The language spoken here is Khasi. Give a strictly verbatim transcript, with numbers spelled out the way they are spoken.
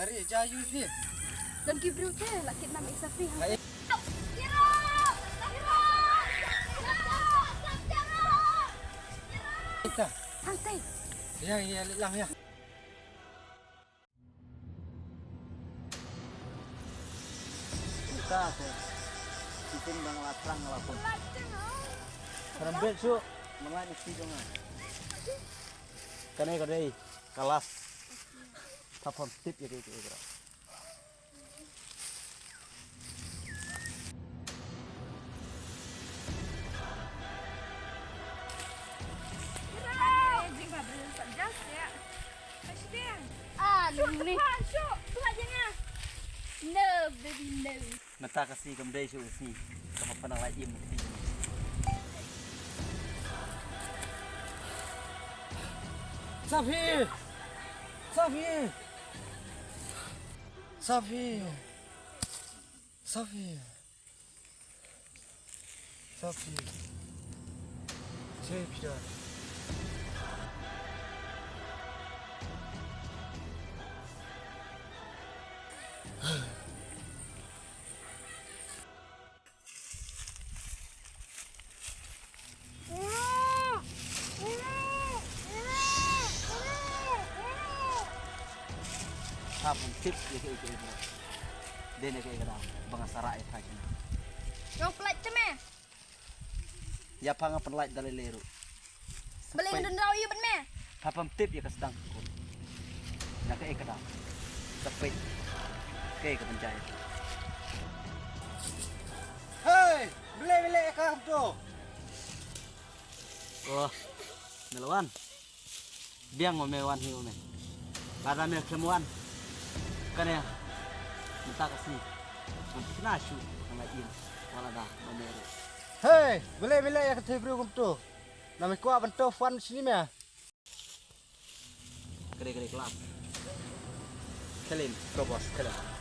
Are ja yu phi. Don ki briew te la kidnap ïa Safi. Hai. Ita. Hangtai. Ya ya lang ya. Ita te. Sitin dang la trang la pun. Rambet su. Mengai mesti dong. Kane ka dei ka last. Pha pom tip ïa ki ki bro. Ah, ni. No, baby, no. Mynta ka sngi kam dei shuh ka sngi kaba pynlait im. Safi! Safi! Safi! Safi! Safi! Che pida. Pha pom tip ïa kaei kaei bro. Dei na kaei ka daw ba nga sa rah ïa pha kine. Nga pynlait te me. Ïa pha nga pynlait da lei lei ruh. Balei nga don daw ïa bad me? Pha pom tip ïa ka sdang ka kut. Na kaei ka daw. Sa peit kaei ka ban jia. Hei, balei balei ka kumto. Oh, me la wan. Biang ma me wan hi ma me. Lada me khlem wan. Kane mynta ka sngi ngan thikna shuh na nga ïing. Wat lada ma me ruh. Hei, balei me leh ïa ka thei briew kumto? Na me kwah ban to fan shini me. Kare kare klas. Khlem to boss khlem.